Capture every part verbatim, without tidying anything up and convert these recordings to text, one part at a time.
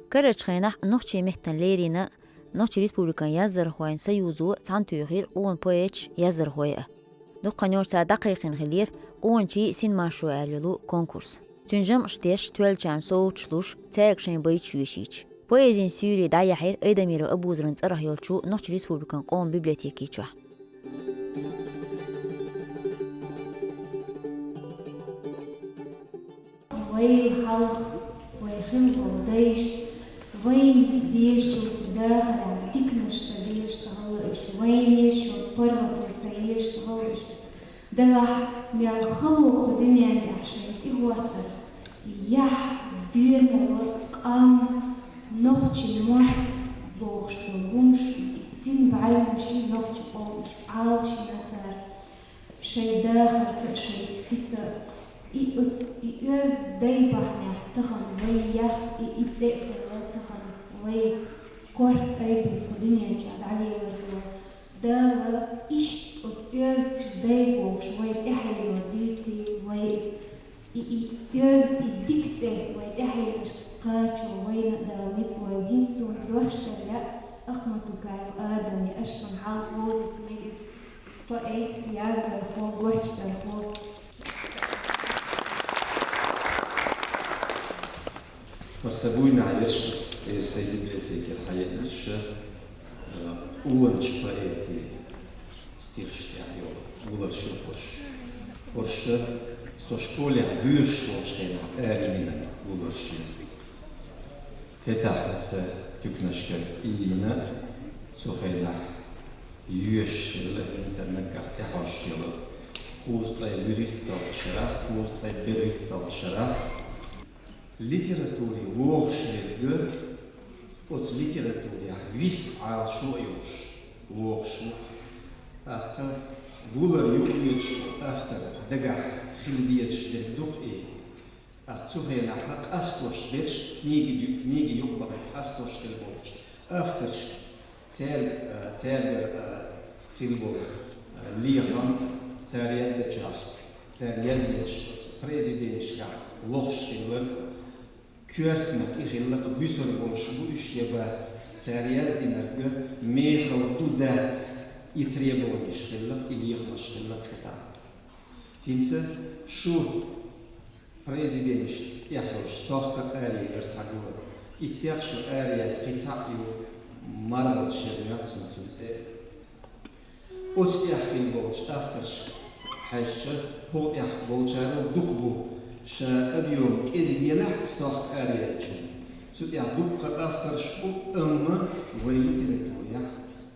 Карарчу хенахь нохчийн меттан леррина Нохчийн Республикан яздархойн союзо цхьаьнатуьйхира къона поэташ, яздархой а. Дукха хан йолчу цара дӀакхайкхина хиллера къоначийн синмаршо аьлла йолу конкурс. Цуьнан жамӀаш деш, тоьллачарна совгӀаташ луш, цаьрга шайн байташ йоьшийча. Поэзин суьйре дӀаяьхьира Айдамиров Абузаран цӀарах йолчу Нохчийн Республикан къоман библиотеки чохь. Вай хьалха, вай хилла болу дайша, вайна дезачу дахаран диканаш ца дезаш ца хилла уьш, вайна езачу паргӀато ца езаш ца хилла уьш. Делахь мел хало кху дуьнен тӀехь шайна тӀехӀоттар, яхь, доьналла, къам, нохчийн мотт бохуш долу хӀумаш, и синбаьллаш нохчийн къоман Ӏалашйина цара. Шайн дахарца, шайн сица, и оц-, и оьзда дай бахьанехь тахана вай яхь, и, и цӀе а хилла тахана вай корта айбина кху дуьнен чохь дӀалелар хилла. Дала иштта оцу оьзда дай бохуш вай тӀаьхьено дуьйций вай, и, и оьзда, и дика цӀе вай тӀаьхьенашка кхачо вайна а Дала нисвойла. ХӀинца суна дош дар яа Ахматукаев Адаме, аша шуна хьалха вовзийтинера иза. Поэт, яздархо, гочдархо. Хьо сан буйнахь езаш, аса цӀера сайн библиотекера хьаеанча, э, къоначу поэтийн стихаш тӀехь йолу гуларш ю хӀорш. ХӀорш со школехь доьшуш волчу хенахь арайина гуларш ю. ХӀетахь аса туьканашкара ийна, цу хенахь йоьшуш хилла, хӀинца наггахь тӀехьожуш йолу. Кхузткъе вуьрхӀитталгӀа шарахь, кхузткъе берхӀитталгӀа шарахь литературе вогӀуш верг, оцу литературехь виса Ӏалашо а йолуш, вогӀуш ву. ТӀаккха гулар юкъа оьцуш волу автор дагахь хила дезаш дерг дукха и. ТӀаккха цу хенахь къастош берш, книги ю-, книги юкъабахарх къастош хир болчу авторшка, цаьрга, а, цаьргара, а, хир болу, а, лехам, цара яздечохь, цара язъеш оцу произведенешкахь лохуш хир верг, коьртаниг и хиллакх буьсур болуш бу уьш я бац, цара яздинарг мехала ду дац, и требованеш хиллакх, и лехамаш хиллакх хӀетахь. ХӀинца шу произведенеш тӀехь йолуш стохка аре яра цхьа гулар. Иттех шу аре яьлла кхин цхьаъ ю, марал шернех цунна цуьнан цӀе. Оцу тӀехь хила болчу авторшка хьаьжча, хӀокху тӀехь болчарал дукха бу, ша объём кӀезиг елахь стохка аре яьллачун. Цу тӀехь дуккха авторш бу, амма вайн литературехь,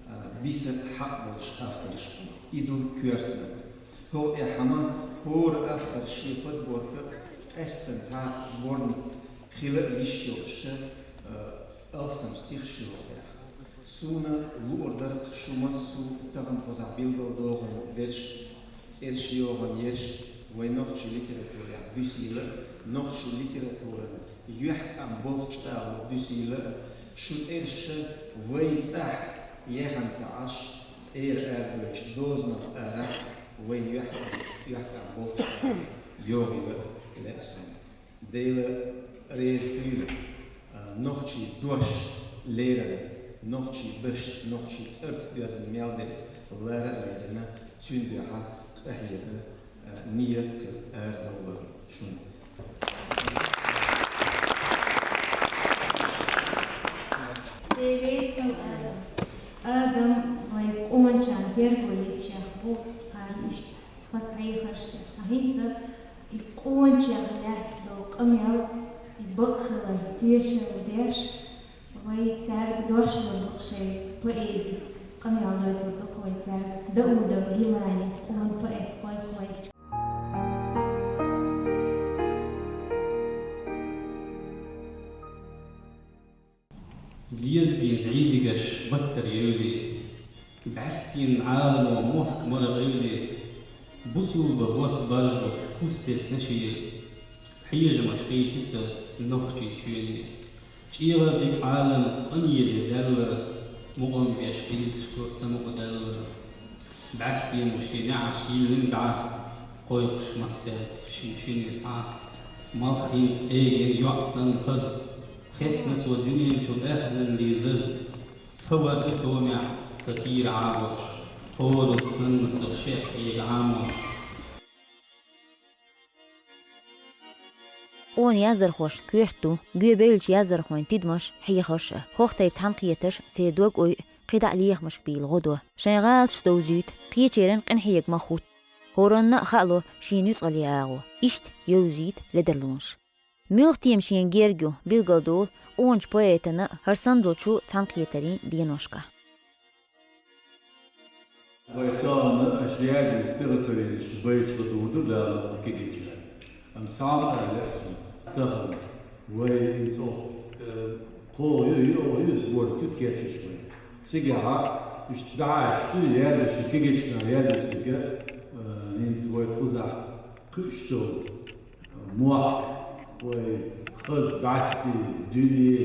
а, биса хьакъ болчу авторш бу. И ду коьртаниг. ХӀокху тӀехь хӀума хӀора автор шен подборка, къаьсттина цхьа сборник хила а йиш йолуш, а, алсам стихаш ю хӀокху тӀехь. Суна луур дара-кх шу массо а тахана кхузахь билгалдохуш берш, цӀераш йохуш ерш, вайн нохчийн литературехь буьсийла, нохчийн литературан юьхькӀам болчу агӀор буьсийла, шу цӀераш вайн цӀахь яьхна ца Ӏаш, цӀера арадойтуш дозанах арахь, вайн юьхькӀам, юьхькӀам болчу агӀор йохийла лаьа суна. Дела реза хуьлда, а, нохчийн дош леррина, нохчийн дашца, нохчийн цӀарца доьзна мел дерг лара а леррина, цуьнан дуьхьа къахьега, а, нийят хила арадовла шуна. Дела реза хуьлда, Адам. Адам вайн къоначарна терго ечех бу, хӀара иштта. Хаза хьехарш деш. Ткъа хӀинца и къоначех лаьцна долу къамел, и бакъ хилар тешалла деш, вай цаьрга дош лур ду-кх шайн поэзица, къамел дойтур ду-кх вай цаьрга. Даудов Гилани, къона поэт, кхойкху вай. Зезаган зӀий дигаш баттара евлий, бӀаьстенан Ӏаламо мохк мара гӀевлий, бусулба бос баржо куц тесна шен, хьежамаш хийти сан нохчийн чоьне. ЧӀегӀардиг Ӏаламца къамеле даьлла, мукъам беш хьийзашко самукъадаьлла. БӀаьстено шен неӀарш йиллина дӀа, кхойкхуш массаьрга шен шинне схьа, малх хӀинца къегина йоӀ санна хаза. Хецна цо дуьнен чу къаьхьа лезаш, тхо ваьлла томехь сан кийра Ӏамош, хӀора санна сан шех кийра Ӏамош. Къона яздархошна коьрта ду, гоьбевллачу яздархойн тидамаш, хьехарш а, хӀокху тайпа цхьаьнакхетарш, церан дог-ой а, кхидӀа а лехамашка бийла гӀо до. Шайн гӀалаташ довзуьйту, кхечеран къинхьегамах хӀутту. ХӀоранна а хаало шена юьцкъаллин агӀо. Иштта йовзуьйту ледарлонаш. Муьлха тема шена герга ю, билгалдолу къоначу поэтана а, хӀара санна долчу цхьаьнакхетарийн деношкахь. Вай тахана аша язйина стихотворенеш байташ ладугӀур ду Дала кегийчара. Амма цхьа а ала лаьа суна тахана. Вай и цӀа, э, кхо ю, йоӀ ю, сборник ю кечъеш вай. Цигахь иштта дӀа а иштта язйина, кегийчара язйинарг, э, хӀинца вай кхузахь кхуьуш долу мохк, вай хаза бӀаьсти, дуьне,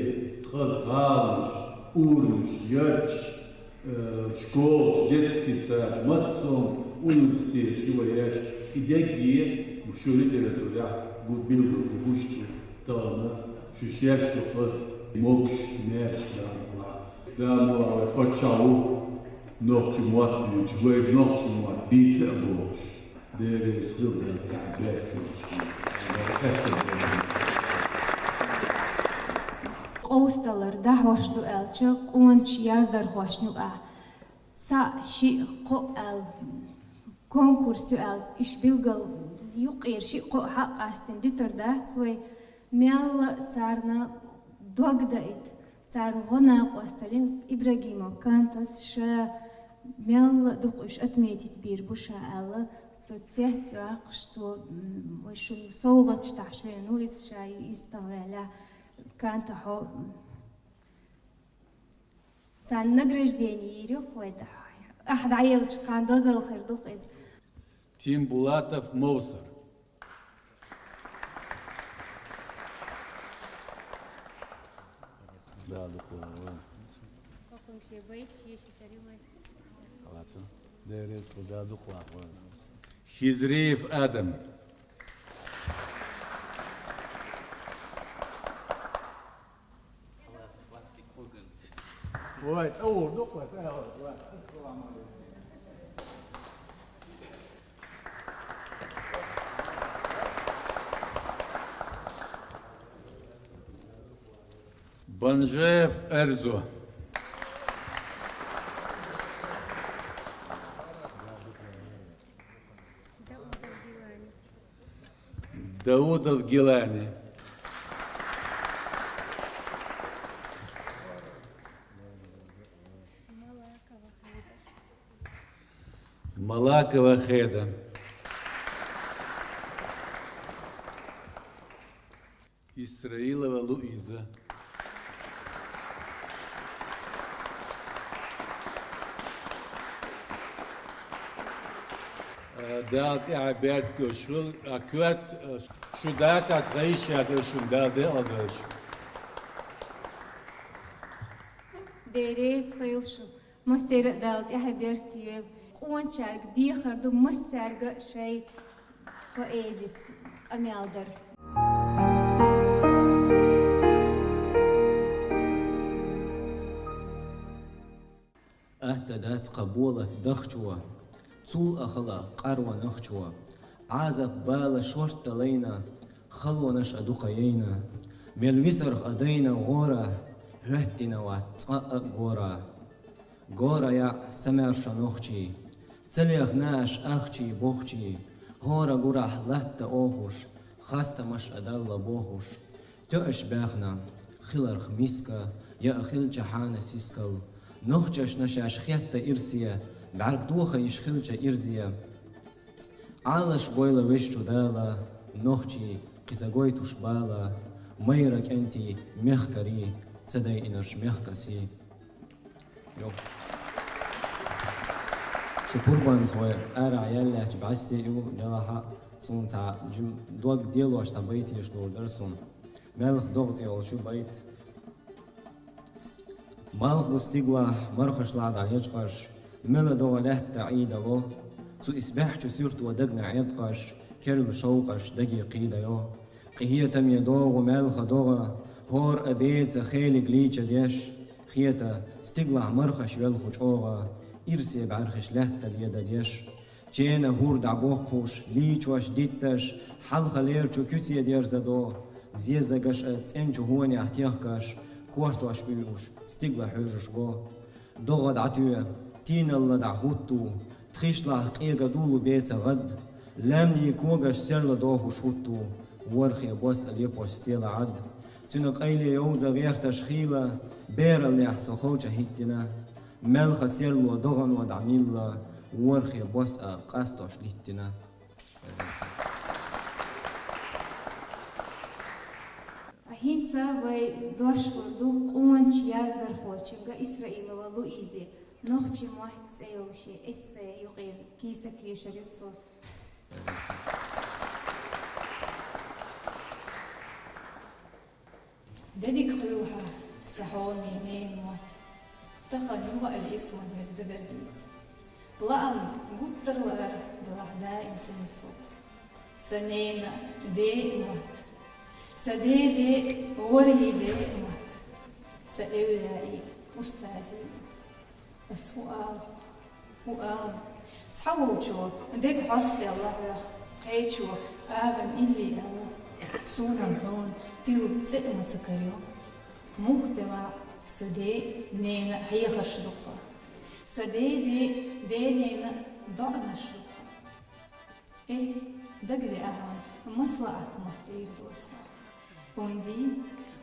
хаза гӀаланаш, урамаш, ярташ, э, школаш, детский садаш, массо а университеташ ю вай аьлча, и дерриге шу литературехь гу билггал гуш ду тахана, шу шаьш ду хаза могуш, маьрша Дала мукъ лахь. Дала мукъ лахь, вай паччахь ву, нохчийн мотт буьйцуш, вай нохчийн мотт бийца а бохуш. Дела реза хуьлда, Дала тӀаьхьа бехке йолуш хилла. Къовсадалар дӀахьош ду аьлча, къоначу яздархошна юкъахь цхьаъ, шиъ, кхоъ аьлла конкурс ю аьлла, уьш билггал юккъера шиъ-кхоъ хьаъ къастийна дуьтур дац вай, мелла а царна дог даийта. Царна гӀо, накъосталла йина Ибрагимов Кантас ша мелла а дукха уьш отметить бийр бу ша аьлла, со цец йоккхуш цо, м, вай шуна совгӀаташ дахьаш веана ву иза ша йистехь ваьллехь Кантахьо. Царна награждение йийр ю-кх вай дахьа. Ахьа дӀаеллачу кхана дозалла хир ду-кх иза. Тимбулатов Мовсар. Да, дукха вай. Деррис, да, дукха вай. Хизриев Адам. Вай, тӀе вур ду-кх вай, тӀе вур ду-кх вай. Ассаламу алейкум. Банжаев Эрзо. Даудов Гилани. Малакова Хеда. Исраилова Луиза. Э, Дала тӀаьхье беркате йойла, а, коьрта, э, шу дацахь, тхан йиш яцара шуна, Дала декъал дойла шу. Деррис хила шу. Массеран а Дала тӀаьхье беркате йойла. Къоначаьрга дехар ду массаьрга а шайн поэзица къамел дар. Атта дац кхаболат дахчо, цул а хала къарван нахчо. Ӏазап бала шортта лайна, халонаш а дукха яйна. Мел висарх а дайна гӀора, хӀоьттина вац цкъа а гора. Гора яӀ самаьрша нохчий, ца лехна аш ахчий-бохчий, хӀора гурахь латта охуш, хастамаш а далла бохуш. Тоьаш баьхна, хиларх миска, яа хилча хьана сискал. Нохчашна шаьш хетта ирсе, бӀаьрг доха йиш хилча ирзе. Ӏалаш бойла Везачу Дала, нохчий, кхин ца гойтуш бала, майра кӀентий, мехкарий, ца дайинарш мехкасий. Йо. Шу пурбанца вай арахь яьллачу бӀаьсте ю, делахь а суна цхьа жим-, дог делош цхьа байт еш лур дара суна. Малх догӀа цӀе йолчу байт. Малх бу стигалахь, мархаш лахь дӀа лечкъаш, мела догӀа лаьтта Ӏийдало, цу исбаьхьчу суьрто дагна Ӏеткъаш, керла шовкъаш даге кхийдайо. Къинхетаме догӀу малха догӀа, ХӀора а беца хелиг лийча деш, хета, стиглахь мархаш велху чӀогӀа, ирсе бӀаьрхиш лаьтта леда деш. Чена хӀур дӀабоххуш, лийчош дитташ, хьалха лерчу куьце дерзадо, зезагаш а цӀенчу хӀонехь техкаш, кортош уьйуш, стигла хьуьжуш го. ДогӀа дӀатоь, тийналла дӀахӀутту, тхишлахь къега долу беца гӀад, лаьмнийн когаш серла дохуш хӀутту, ворхе бос а лепо стела Ӏад. Цуьнан къайле йовза гӀерташ хийла, бераллехь со халча хӀиттина. Мелха серло догӀано дӀа милла, ворхе бос а къастош диттина. ХӀинца вай дош лур ду къоначу яздархочуьнга Исраилова Луизе, «Нохчийн мотт» цӀе йолу шен эссе юкъера кийсак вешар ю цо. Де дика хуьлу хьан, сан хьоме ненан мотт, тахана юха а лиъна суна хьоьца дагардийца. Лаам гуттар а лаар делахь даим ца нисо. Сан ненан ден мотт, сан ден ден, ворхӀе ден мотт, сан эвлаяийн, устазийн мотт. Ас хӀун ала, хӀун ала? Цхьаволчо дега хьостанаелла хьох, кхечо агӀан илли аьлла. Суна-м хьуна тилла цӀе а ма ца карайо. Муха делахь а, сан ден а, ненан а хьехарш ду-кх. Сан ден ден, ден-ненан а доӀанаш ду-кх. Э, дагадеа хьуна, маслаӀат мотт эр ду ас хьох. ХӀунда?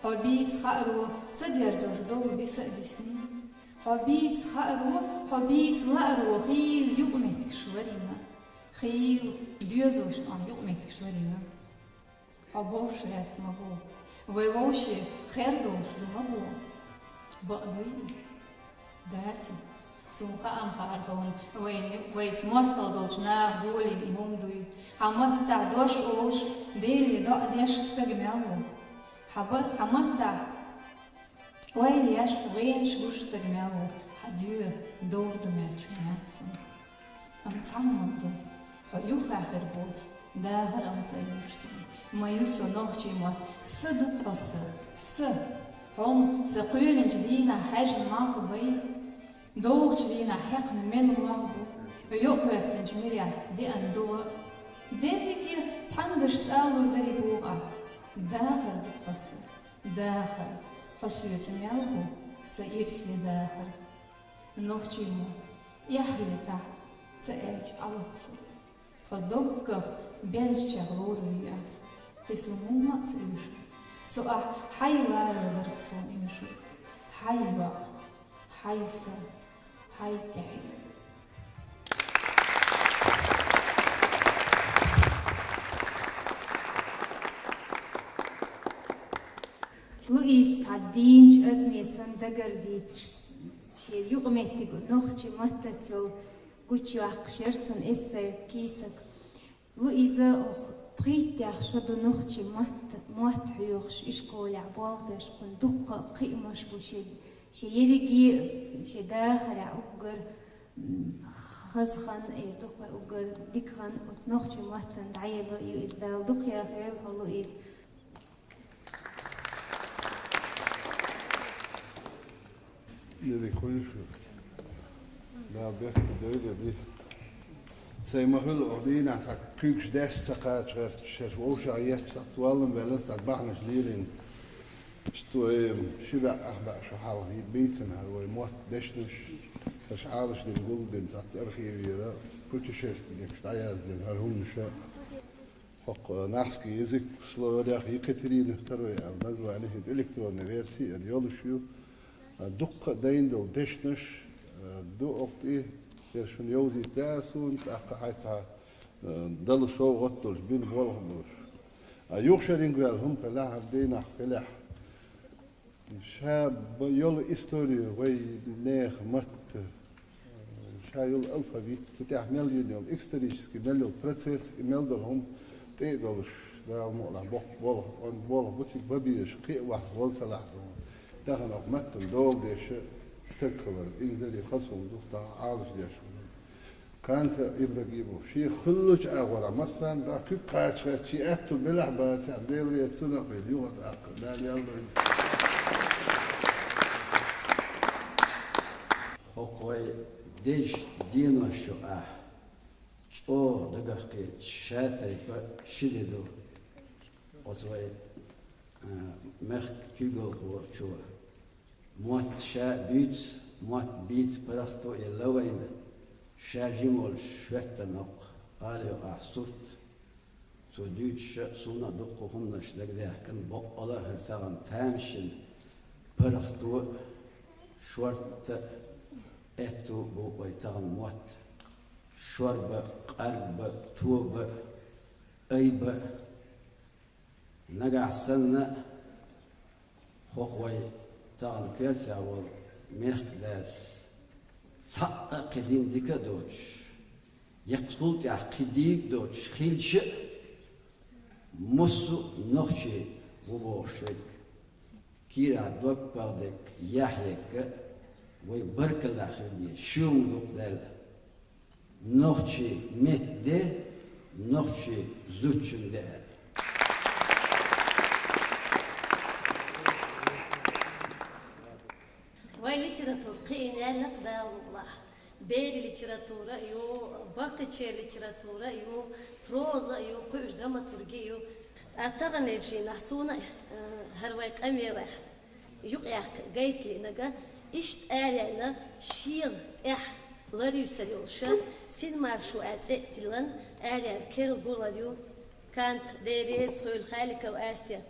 Хьо бийца хааро ца дерзош долу диса а дисний. Хьо бийца хааро, хьо бийца лааро хийла юкъаметтигаш ларйина. Хийла доьзалшна юкъаметтигаш ларйина. Хьо бовш лаьтта ма бу. Вай вовше хер долуш ду ма бу. Бакъ дуй? Дац. Суна хаам хаьара хьуна, вайна, вайца мостагӀа долчу наха долийна и хӀума дуй. Хьан маттахь дош олуш, Деле доӀа деш стаг мел ву? Хьан ба-, хьан маттахь ойла еш, гӀенаш гуш стаг мел ву? Хьан доь довр ду моьттуш ма яц суна. Амма цхьа хӀума ду, хьо юххехь хир боцу дахар амма ца оьшуш суна. Ма ю со нохчийн мотт, са ду-кх хьо, са, са. Хьо-м сан кхоьлинчу дийнахь хьаьжна малх бай, догӀучу дийнахь хьекхна мел мох бу, йокъахӀоьттинчу муьрехь деана догӀа а. Дерриге а цхьаьна дашца ала лур дарий боху ахь? Дахар ду-кх хьо, са, дахар. Хьо соьца мел бу, сан ирсе дахар. Нохчийн мотт, эхь хетахь, ца аьлча Ӏалаца. Тхо доггах безачех лоруьйту ас, и суна хӀумма а ца оьшу. Со ахь хьайн ларар дара-кх суна оьшург, хьайн йоӀ, хьайн са, хьайн тӀаьхье. Луиза цхьа дийначу адаме санна дагардийцуш, шен юкъаметтиг нохчийн маттаца йолу гучуйоккхуш яра цуьнан эссе кийсак. Луиза, оха пхийттех шо ду нохчийн мотт, мотт хьоьхуш, ишколехь болх беш, кхунна дуккха а кхиамаш бу шен, шен ерриге а, шен дахарехь уггар, м, хаза хан, э, дуккха а уггар дика хан оцу нохчийн маттана дӀаелла ю иза. Дала дукха яхъйойла хьо, Луиза. Дерриг хуьлуш ю. Дала бехке дойла ди. Сайн ма-хуьллу оха дийнахь цхьа куьйгаш даьсса ца кхача гӀерташ, шаьш вовшах етташ, цхьацца валлам велла, цхьа бахьанаш лелийна. Иштта вай ши бӀе ах бӀе шо хьалха бийцина хӀара вай мотт, дешнаш, аша Ӏалашдина гулдина цхьацца архивера, путешественникаш дӀаяздина хӀара хӀуманаш. ХӀокху, э, нахский язык в словарях Екатерины второй аьлла название, хӀинца электронная версия а йолуш ю. А, дуккха а дайна долу дешнаш, э, ду оха тӀе, хӀара шуна йовзийта лаьара суна, тӀаккха хьайца, э, дала совгӀат долуш, бина болх болуш. А юха шеринг ваьлла хӀума хилахь, хӀара дийнахь хилахь. Ша б-, йолу история, вай нехан матта, ша йолу алфавит, цу тӀехь мел йина йолу исторически мел йолу процесс, и мел долу хӀума тӀе а долуш, Дала мукъалахь боккха болх, болх бу цига бан безаш, кхин а ваха вала ца лахь ду. Тахана оха маттана дола деш стаг хилар, инзаре хасур ду, тахана Ӏалашдеш хилар. Канта Ибрагимов, шен хуьллучу агӀора массарна а куьг кхача хезча, аьтту белахь бацахь, Дела реза цунах бен юха тӀаккха, Дала ял лойла. ХӀокху вай дезачу денош ю ахь, чӀогӀа дагах кхеташ, шатайпа ши де ду. Оцу вай, а, мехкан куьйгалхочо мотт ша а буьйцу, мотт бийца паргӀато а елла вайна, ша жима волуш хӀоьттина хӀокху гӀала юкъахь сурт. Цо дуьйцуш а суна а дуккха хӀуманаш дагадехкина, баккъала а хӀара тахана тамашийна паргӀато а, шорта а, аьтту а бу вай тахана мотт. Шорба а, къаргба а, тоба а, айба а. Нагахь санна, хӀокху вай тахана коьртехь волу мехкан дас цхьаъ а кхин дина дика а доцуш, я цул тӀаьхьа кхин дийриг а доцуш хилча а, массо а нохчи ву бохуш верг, кийрахь дог пагӀадерг яхь ерг а вай баркалла хир деза, шуьйра дукха даьлла. Нохчийн меттан де, нохчийн зудчун де аьлла. Вайн литература кхин а неннах Дала мукъ лахь. Берийн литература а ю, баккхийчеран литература а ю, проза а ю, кхуьуш драматурги а ю. Ткъа таханлерчу дийнахь суна, э, хӀара вайн къамелехь юкъаяккха гайта лиънарг, иштта араяьлла шегӀа тӀехь ларвисар йолуш, Синмаршо аьлла цӀе а тиллина, араяьлла керла гулар ю. Канта, Дела реза хуьлда, Халикова Асет,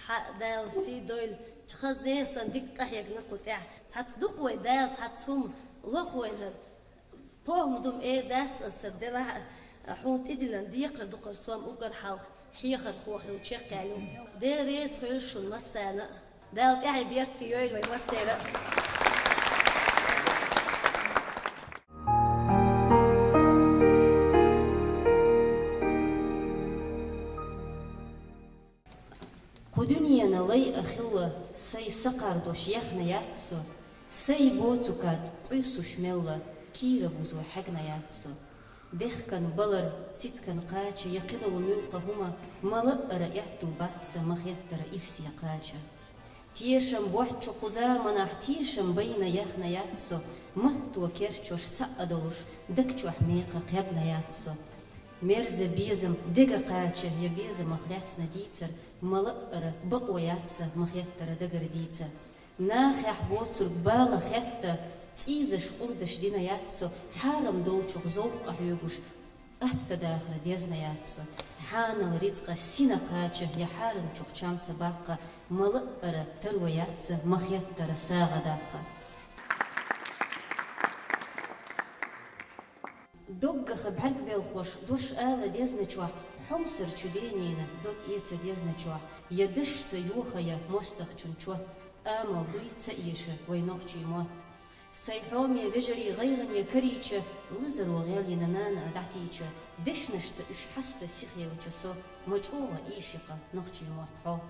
хьан Дала сий дойла, хаза нехан санна дика къахьегна кху тӀехь. Цхьацца ду-кх вай, Дала цхьацца хӀума ло-кх вайна хӀара. ПохӀма ду-м эр дац аса хӀара, делахь а хьуна тӀедиллина декхар ду-кх хӀара, сом уггар хьалха хьехархо хилла чекхъяьлла ю. Дела реза хуьлда шуна массарна а. Дала тӀаьхье беркате йойла вай массеран а. Кху дуьненан лай а хилла, сайн са кхардош яхна яц со, сайн боцу кад къуьйсуш мелла, кийра бузо хьегна яц со. Дехкан балар, цицкан кхача я кхидолу муьлхха хӀума ма-лаъара аьтту бац сан ма-хеттара ирсе кхача. Тешам боцчу кху заманахь тешам байна яхна яц со, матто керчош цхьаъ а долуш, даг чохь мекха кхебна яц со. Мерза безам дега кхача я безамах лаьцна дийцар ма-лаъара бакъо яц сан ма-хеттара дагара дийца. Нахехь боцург бала хетта, цӀийзаш къурдаш дина яц со, хьарам долчух зовкъа хьоьгуш, атта дахар дезна яц со. Хьанал рицкъа сина кхача я хьарамчух чам ца баккха, ма-лаъара таро яц сан ма-хеттара сагӀа даккха. Доггаха бӀаьрг белхош дош ала дезначохь, хьомсарчу денийна дог эца дезначохь, я дашца йохаян мостагӀчун чот, амал дуй ца эша вай нохчийн мотт. Сайн хьоме вежарий гӀайгӀане карийча, лазаро гӀелйина нана а дӀатийча, дешнашца уьш хьаста сихъелча со, ма чӀогӀа ийши-кха нохчийн мотт хьо.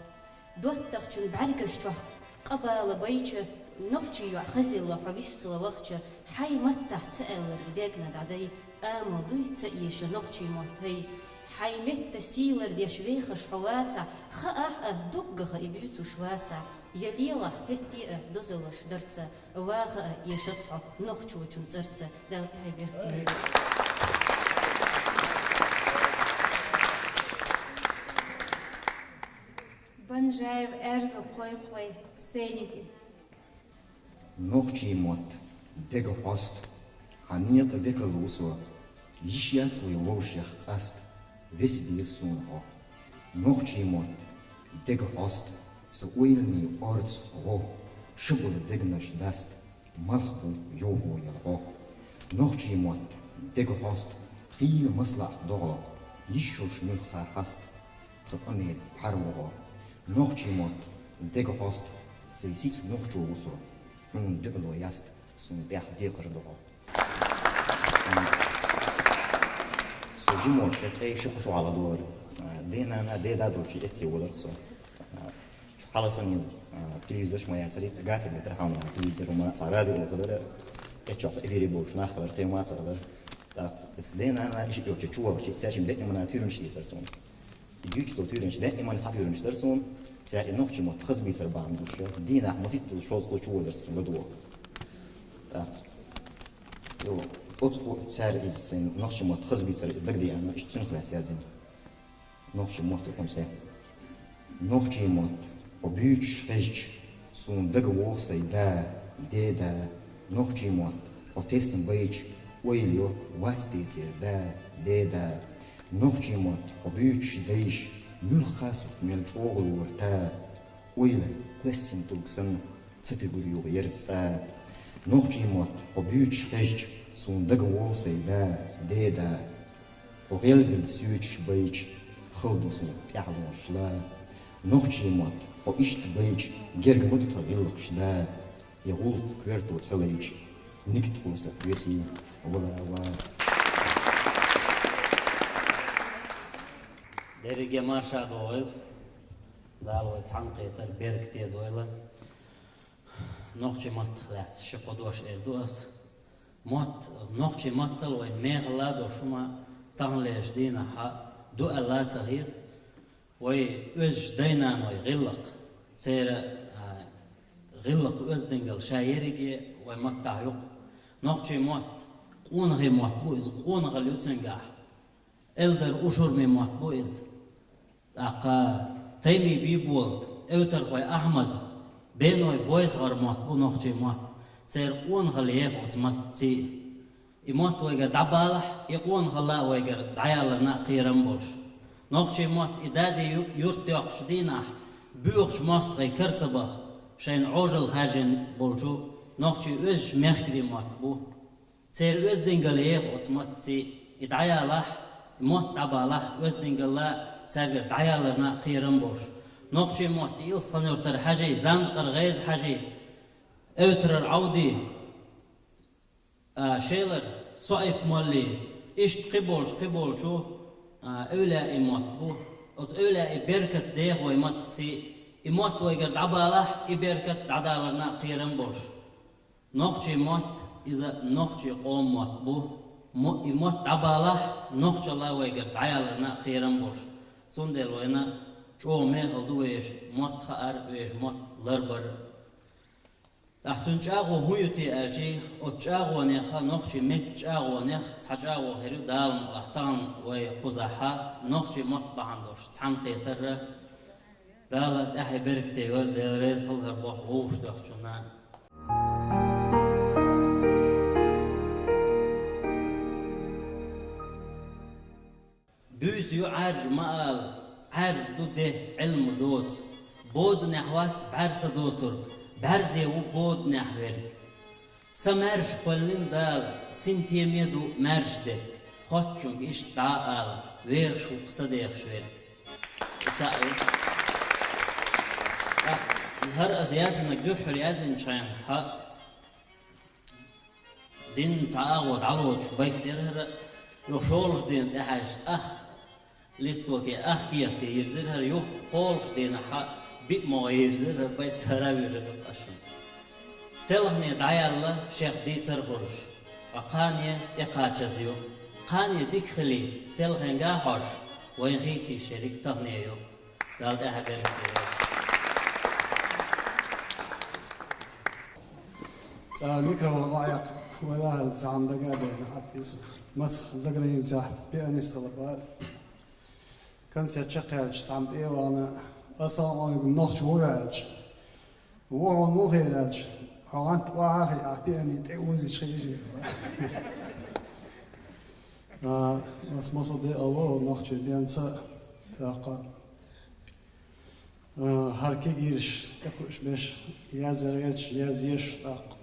ДоттагӀчун бӀаьргаш чохь къа бала байча, нохчийн йоӀ хазилла хьо вистхила вахча, хьайн маттахь ца аьлларг дегна дӀадай, амал дуй ца эша нохчийн мотт хӀай. Хьайн метта сий лардеш вехаш хьо вацахь, хаахь а, доггаха и буьйцуш вацахь, я лелахь хӀетте а дозаллаш дарца, ваха а эшац хьо нохчочун цӀарца, Дала тӀаьхье беркате йойла. Банжаев Эрзал кхойкху вай сцени тӀе. Нохчийн мотт, дега хьоста, хьан некъан векал ву со, йиш яц вай вовшех къаста, веса беза суна хьо. Нохчийн мотт, дега хьоста, сан ойланийн орца гӀо, ша болу дегнаш даста, малх бу йовхо яла хьо. Нохчийн мотт, дега хьоста, хийла маслаӀат догӀо, йиш йолуш муьлхха хьаста, тхан къамел хьарвогӀо. Нохчийн мотт, дега хьоста, сайн сица нохчо ву со, хьуна дуьхьало яста, суна бехк декхар догӀо. Со жима волуш шен ткъе ши-кхо шо хьалха дора. Ден-нана, ден да долчу эцце волара со. Чу хьала санна иза, телевизорш ма яцара, гацар гатара хьалха телевизор, ма цхьа радио хилара, эццахь цхьа эфире болуш нах хилара, кхин мацара хилара. Так, из дена на иши йоча чуо, чи цяшим декна мана тюрюнш дисар сун. И дючто тюрюнш декна мана са тюрюнш дар сун. Ця и нохчи мотт хазби сар бам душа. Дина масит ту шоз ко чуо дар сун ладуо. Так. Йо, оцко ця из сен нохчи мотт хазби сар дагдиана иши цюнхлас язин. Нохчи мотт у конце. Нохчи мотт, о бюч хезч, сун даг вохсай да, де да. Нохчи мотт, о тесн байч, ойли о вац тецер да, де да. Нохчи мотт, о бюч дайш, мюлха сурт мел чоглур та. Ойли, классим турксан, цатигур юг ерца. Нохчи мотт, о бюч хезч, сун даг вохсай да, де да. О гелбил сюч байч, хылдусун тяхлон шла. Нохчи мотт, о ишт байч, герг муту гилх шда. И гулх кверто целайч, никт курса кверси, вала ва. Дерриге марша дойл. Дала вай цхьан кхетар берг те дойла. Нохчи маттах лаьц ши кхо дош эр ду ас. Мотт, нохчи маттал вай мехала дош ма таханлеш дина ха ду алла ца хет. Вай оьзш дайнан вай гилх. Цера, а, гилх оьздингал ша ериге вай маттах юк. Нохчи мотт, къонахи мотт бу из, къонахал юценгах. Элдар ушурми мотт бу из. Тӏаккха Тайми Биболт, Эвтархой Ахмад, Беной Бойсгӏар мотт бу нохчи мотт. Цер къонахал ех оц мотт ци. И мотт вайгар дӏабалахь, и къонахала вайгар дӏаяларна кхерам болш. Нохчи мотт и дади ю-, юрт йохчу дийнахь, буьйхучу мостагӏий карцабах, шайн гӏожал хаьржина болчу нохчи оьзуш мехкари мотт бу. Церан оьздангалла еха оцу маттаца и дӀаялахь, и мотт дӀабалахь, оьздангалла цаьргара дӀаяларна а кхерам болуш. Нохчийн мотт и Илсхан-Юртара Хьаьжий, Зандакъара ГӀеза Хьаьжий, Эвтарара Ӏовдий, а, Шелара Соип-моллий, иштта кхиболчу, кхиболчу, а, эвлаийн мотт бу. Оцу эвлаийн беркат деха вай маттаца, и мотт вайгара дӀабалахь, и беркат дӀадаларна а кхерам болуш. Нохчийн мотт, иза нохчийн къоман мотт бу. Мо-, и мотт дӀабалахь, нохчалла вайгара дӀаяларна а кхерам болуш. Цундела вайна чӀогӀа мехала ду вешан мотт хаар, вешан мотт ларбар. ТӀаккха цуьнан чӀагӀо хӀун ю те аьлчи, оцу чӀагӀонеха, нохчийн меттан чӀагӀонех цхьа чӀагӀо хир ю Дала мукъалахь тахана вай кхузахьа, нохчийн мотт бахьана долуш цхьаьна кхетарра. Дала тӀаьхье беркате йойла, Дела реза хуьлда хӀара болх вовшах доьхучунна. Буьйса ю Ӏаьржа ма ала, Ӏаьржа ду де, Ӏилма доцу. Боданехь вац бӀаьрса доцург, бӀаьрзе ву боданехь верг. Са маьрша кхоьллина Дала, синтеме ду маьрша дерг. Хоттучуьнга иштта дӀа а ала, вехаш ву-кх са дехаш верг. И цхьаъ ю. ТӀаккха хӀара аса яздинарг дуьххьара яздинчу хенахь, динна цхьа агӀо дӀалоцуш байт яра хӀара, юха шолгӀачу дийнахь тӀехьаьжча, ах, листоке ах кехате йирзира хӀара, юха кхоалгӀачу дийнахьа биъ могӀа йирзира хӀара байт, хӀара а вижира хӀара тӀашна. Селхане дӀаяьлла шех дийцар а хуьлуш, ткъа кхане тӀекхачаза ю. Кхане дика хилийта, селхенга а хьожуш, вайн хийций шериг тахане ю. Дала тӀаьхьа беркате йойла. ЦӀа микрофон охьаяккха, вай лахьал цхьаьна дага а дайна, хьатта иза маца заграницехь пианист хила бара. Концерт чекхъяьлча, цхьамма тӀе а вахана, «Ассаламу алейкум, нохчи ву?» аьлча, «Ву, хьуна муха хир?» аьлча, «Хьо гӀант охьа а хиъна, ахь пиани тӀе озийча хиъна вира». А, ас массо а де ало нохчийн денца, тӀаккха, а, хӀара кегийраш тӀекхуьуш берш язъян гӀерташ, язъеш, тӀаккха,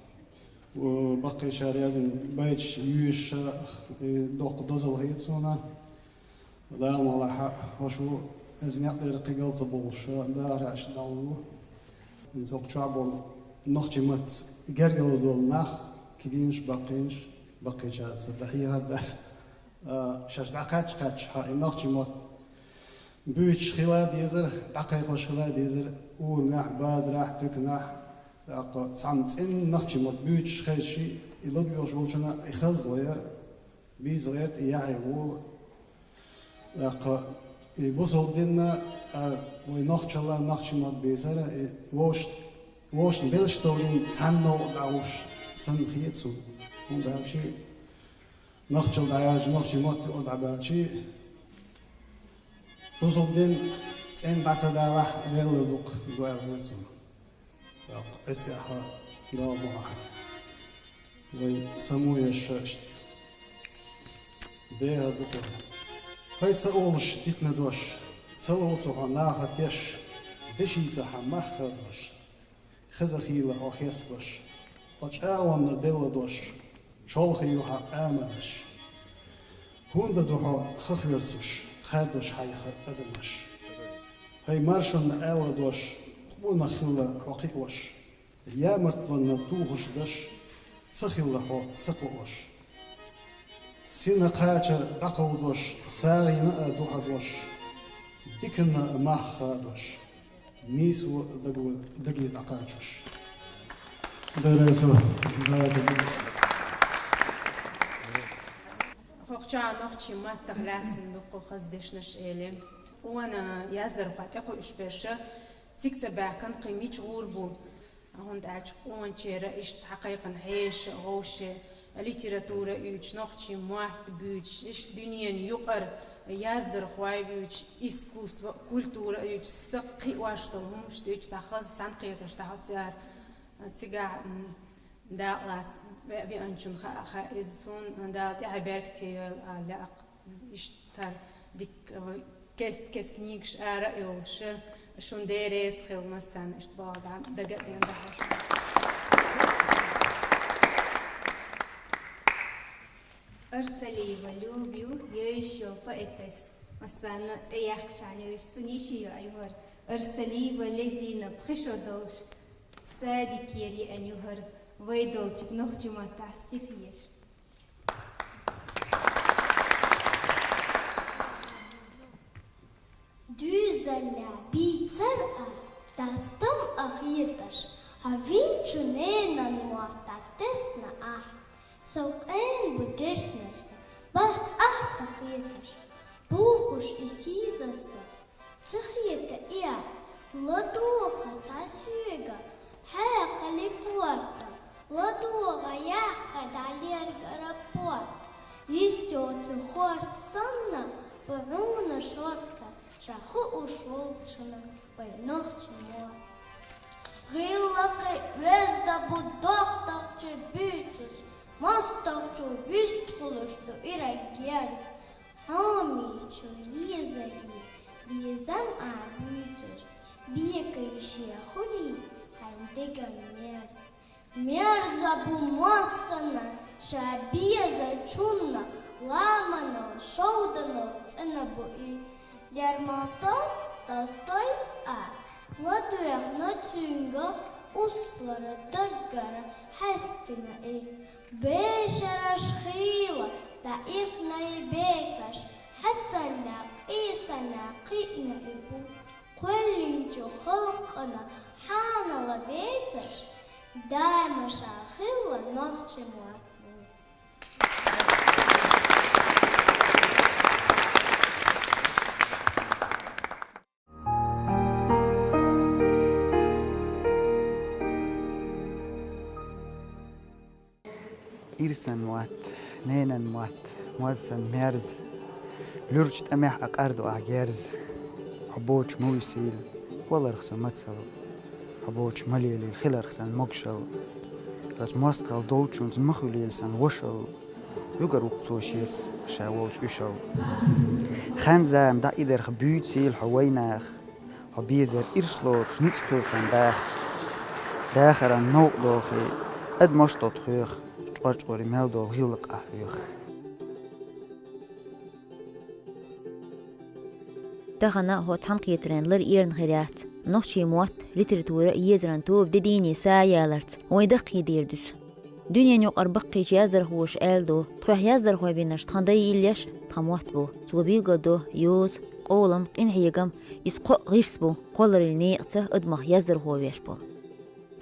а, баккхийчара яздина байташ юьйш, и доккха дозалла хета суна. Дала мукъалахь, хӀорш ву, иза некъ дерг кхин гал ца болуш, дахар хьаьжча дӀалур ву. Иза хӀокху чохь болу нохчийн маттаца гергарло долу нах, кегийнаш, баккхийнаш, баккхийчаьрца дӀахьехар дац. А, шаьш дӀакхаьчча-кхаьчча, хьан и нохчийн мотт буьйцуш хила а дезара, дӀакхайкхош хила а дезара, урамехь, базарахь, туьканахь, тӀаккха цхьамма цӀена нохчийн мотт буьйцуш хезча, и ладоьгӀуш волчунна и хазло я, Бийза гӀерта и яхье вола. ТӀаккха и бусалба дин а, вай нохчалла нохчий мотт бийцар, и вовш-, вовшашна белш долчун цхьанна новкъа дӀагӀуш санна хета цунна. ХӀунда аьлча нохчалла дӀаяьлча, нохчий мотт юкъа дӀабаьлча, бусалба дин цӀена дӀа ца далахь, леллар дукха ду аьлла хета цунна. ТӀаккха эс тӀехьа Дала мукъ лахь. Вай само еш иштта дехар ду-кх. Хай ца олуш дитина дош, ца ловцу хьо наха теш, дешица хьан мах хардош, хеза хийла хьо хесталуш, ткъа чӀагӀонна делла дош, чолхе ю хьан амалаш. ХӀунда ду хьо ха хьоьрцуш, кхардош хьайха адамаш? Хай маршонна аьлла дош, къонах хилла хьо кхиош, ямартлонна тухуш даш, ца хилла хьо сакхоош. Сина кхача дӀакховдош, сагӀина а духьадош, диканна а мах хадош, нийсо даго даге дӀакхачош. Дарайсо, Дала дагадош. ХӀокху чохь нохчийн маттах лаьцна дуккха хаза дешнаш эли. Къона яздархой тӀекхуьуш берш цига ца баьхкина кхин мича гӀур бу? ХӀунда аьлча къоначеран иштта хьакхайкхина хьешан, гӀовшан, литература а оьцуш, нохчийн мотт а буьйцуш, иштта дуьненан юкъара яздархой а буьйцуш, искусство, культура а оьцуш, са кхиош долу хӀуманаш дуьйцуш, цхьа хаза цхьаьнакхетарш дӀахьо цара. Цигахь, м, дакъалаца ве-, веанчун хаа, хаа иза суна, Дала тӀаьхье беркате йойла ала лаьа-кх. Иштта дика, э, кест-кест книгаш ара а йолуш, шун Дела реза хила массарна иштта боху дӀа дага а дина дахьаш. Арсалиева Любу йовзаш йолу поэтесса, массарна цӀе яьккхича йовзаш, цуьнан йиш йо а юхар. Арсалиева Лезина пхи шо долуш, садикера еана юхар, вай долчуьнга нохчийн маттахь стих еш. Дуьйзаллехь бийцар ахь, дастам а хеташ, хьан винчу ненан мотт тӀетесна ахь. Со къен бу дешнашна, бац ахь тхан хеташ, бухуш и сийсаз бан. Ца хета и ахь, ладогӀа цхьа соьга, хьекхале корта, ладогӀа яккха дӀалергара порта. Йистехь цу хорта санна, бу хьуна шорта, ша хууш волчунна вай нохчийн мотт. ГӀиллакхе оьзда бу дохтагӀчу буьйцуш, мостагӀчо вистхуьлуш ду ираг герз. Хьоме чу езаре, безам а буьйцуш, бекий шен хуьлий хьайн деган мерз. Мерза бу массанна ша безачунна, ламанал, шовданал цӀена бу и. Лермонтовс, Толстойс а ладоьгӀна цуьнга, услара даггара хьаьстина и. Бешараш хийла дӀаихна и бекаш, хьацаллехь, къийсаллехь кхиъна и бу. Кхоьллинчу халкъана хьанала бецаш, даима ша хилла нохчийн мотт бу. Ирсан мотт, ненан мотт, моз санна мерза. Луьрачу тӀамехь а къар ду ахь герз. Хьо боцуш ма висийла, валарх сан мацалла. Хьо боцуш ма лелийла, хиларх сан могушалла. Оцу мостагӀалла долчунца ма хуьлийла сан вошалла. Уьгар ву-кх цо шеца ша волчу уьшалла. Хан-зама дӀа и дарх буьйцийла хьо вайнаха. Хьо безар ирс лоруш ницкъ хуьлу тхан даха. Дахаран новкъа дохий, адамаш тӀе тхоьху, чкъор-чкъуре мел долу гӀиллакх ахь хьоьху. Тахана хӀокху цхьаьнакхетаран лар эрна хир яц. Нохчийн мотт, литература а езаран тоба де дийне са а яларца, вайн даккхийдийр дуьсу. Дуьненан юкъара баккхийчу яздархоша аьлла ду, тхоьх яздархой бинарш тхан дай иллеш, тхан мотт бу. Цо билгалдо йоза, къолам, къинхьегам, иза кхоъ гӀирс бу, кхоллараллин некъаца адамах яздархо веш болу.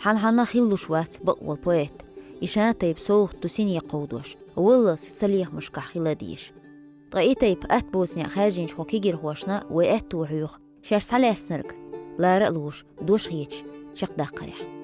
Хьан-хьанна хилалуш вац бакъволу поэт, и ша тайпа совгӀат ду сине кховдош. гӀоллас ца лехамашкахь хила дезаш. Ткъа и тайпа атта боцу некъ хаьржинчу хӀокху кегийрхошна вай аьтто хьоьху шаьш схьалаьцнарг лара а луш, дош хеташ чекхдаккхарехь.